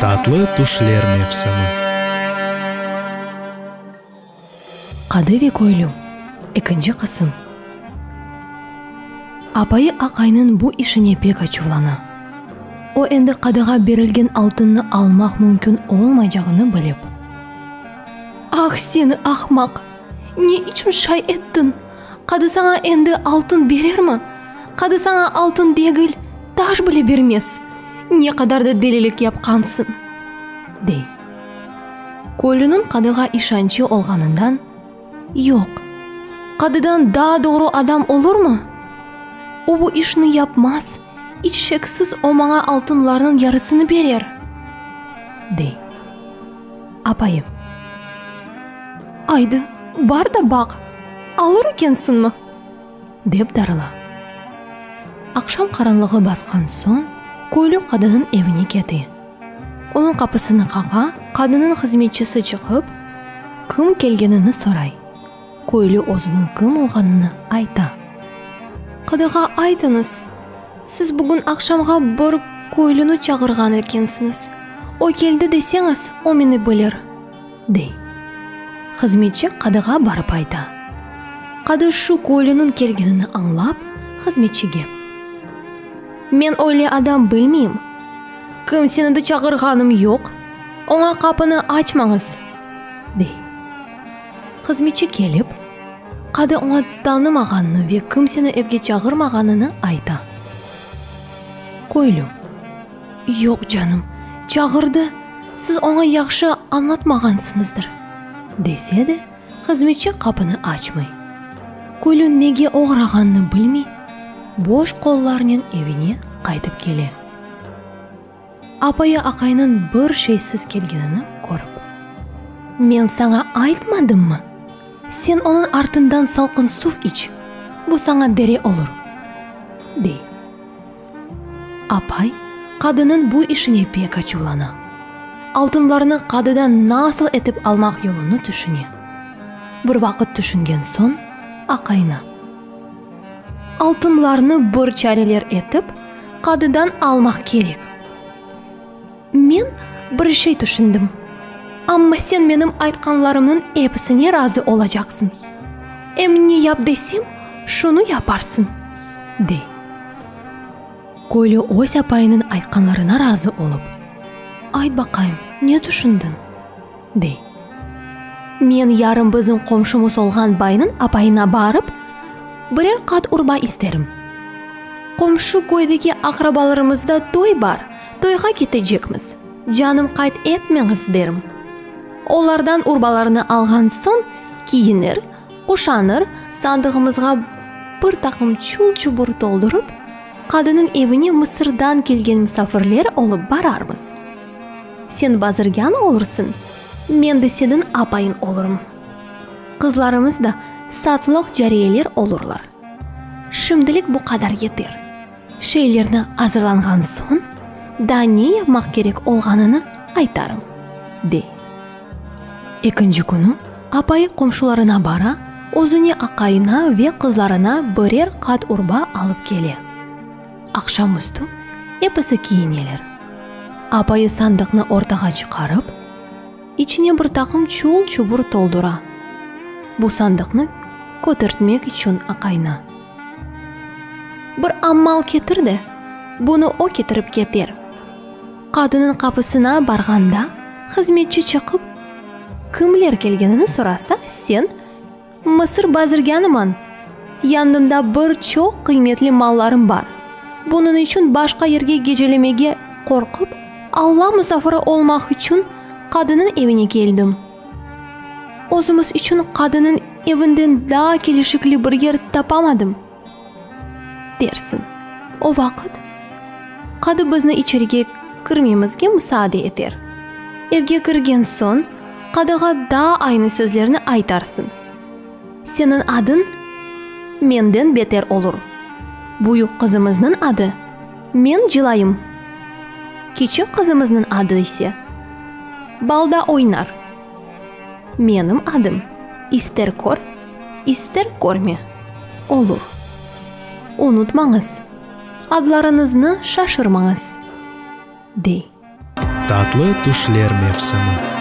Tatlı tüşler mevsimi. Qadı ve köylü, ekinci qısım. Apayı aqaynıñ bu işine pek açuvlana. O endi qadığa berilgen altınnı almaq mümkün olmaycağını bilip. Ah, seni ahmaq! Ne içün şay ettiñ? Qadı saña endi altın berermi? Qadı saña altın degil, taş bile bermez. Ne qadar da delilik yapqansıñ! Dey. Köylüniñ qadığa işançı olğanından, Yoq, qadıdan daa doğru adam olurmı? O bu işni yapmaz, iç şeksiz o maña altınlarnıñ yarısını berer, dey. Apayım. Aydı, bar da baq, alır ekensiñmi? dep darıla. Aqşam qaranlığı basqan soñ, köylü qadınıñ evine kete. Onıñ qapısını qaqa, qadınıñ hızmetçisi çıqıp, kim kelgenini soray. Köylü özüniñ kim olğanını ayta. Qadığa aytıñız, siz bugün aqşamğa bir köylüni çağırğan ekensiñiz. O keldi deseñiz, o meni bilir, dey. Hızmetçi qadığa barıp ayta. Qadı şu köylüniñ kelgenini añlap, hızmetçige. Men öyle adam bilmeyim. Kimseni de çağırğanım yoq. Oña qapını açmañız, dey. Hızmetçi kelip, qadı oña tanımağanını ve kimseni evge çağırmağanını ayta. Köylü, Yoq, canım, çağırdı, siz oña yahşı añlatmağansıñızdır, dese de, hızmetçi qapını açmay. Köylü nege oğrağanını bilmey, boş qollarnen evine qaytıp kele. Apayı aqaynıñ bir şeysiz kelgenini körip. Men saña aytmadımmı? Sen onıñ artından salqın suv iç, bu saña dere olur, dey. Apay qadınıñ bu işine pek açuvlana. Altınlarnı qadıdan nasıl etip almaq yolunı tüşüne. Bir vaqıt tüşüngen soñ, aqayına. Altınlarnı bir çareler etip, qadıdan almaq kerek. Men bir şey tüşündim, amma sen menim aytqanlarımnıñ episine razı olacaqsıñ. Em ne yap desem, şunı yaparsıñ, dey. Köylü öz apayınıñ aytqanlarına razı olıp, Ayt baqayım, ne tüşündiñ? Dey. Men yarın bizim qomşumız olğan baynıñ apayına barıp, birer qat urba isterim. Qomşu köydeki aqrabalarımızda toy bar, toyğa ketecekmiz, canım qayd etmeñiz derim. Olardan urbalarnı alğan soñ, kiyinir, quşanır, sandığımızğa bir taqım çul-çubur toldurıp, qadınıñ evine Mısırdan kelgen musafirler olıp bararmız. Sen bazirgân olursıñ, men de seniñ apayıñ olurım. Qızlarımız da satlıq cariyeler olurlar. Şimdilik bu qadar yeter. Şeylerni azırlanğan soñ, daa ne yapmaq kerek olğanını aytarım, dey. Ekinci künü apayı qomşularına bara, özüne aqayına ve qızlarına birer qat urba alıp kele. Aqşam üstü episi kiyineler. Apayı sandıqnı ortağa çıqarıp, içine bir taqım çul-çubur toldura. Bu sandıqnı kötertmek içün aqayına. Bir ammal ketir de, bunı o ketirip keter. Qadınıñ qapısına barğanda, hızmetçi çıqıp, kimler kelgenini sorasa, sen, Mısır bazirgânıman, yanımda bir çoq qıymetli mallarım bar. Bunıñ içün başqa yerge gecelemege qorqıp, Alla musafiri olmaq içün qadınıñ evine keldim. Özümiz içün qadınıñ evinden daa kelişikli bir yer tapamadım, dersiñ. O vaqıt qadı bizni içerige kirmemizge musaade eter. Evge kirgen soñ, qadığa daa aynı sözlerni aytarsıñ. Seniñ adıñ menden beter olur. Büyük qızımıznıñ adı Men cılayım. Kiçik qızımıznıñ adı ise Balda oynar. Menim adım ister kör, ister körme, olur. Unutmañız, adlarıñıznı şaşırmañız, dey. Tatlı tüşler mevsimi.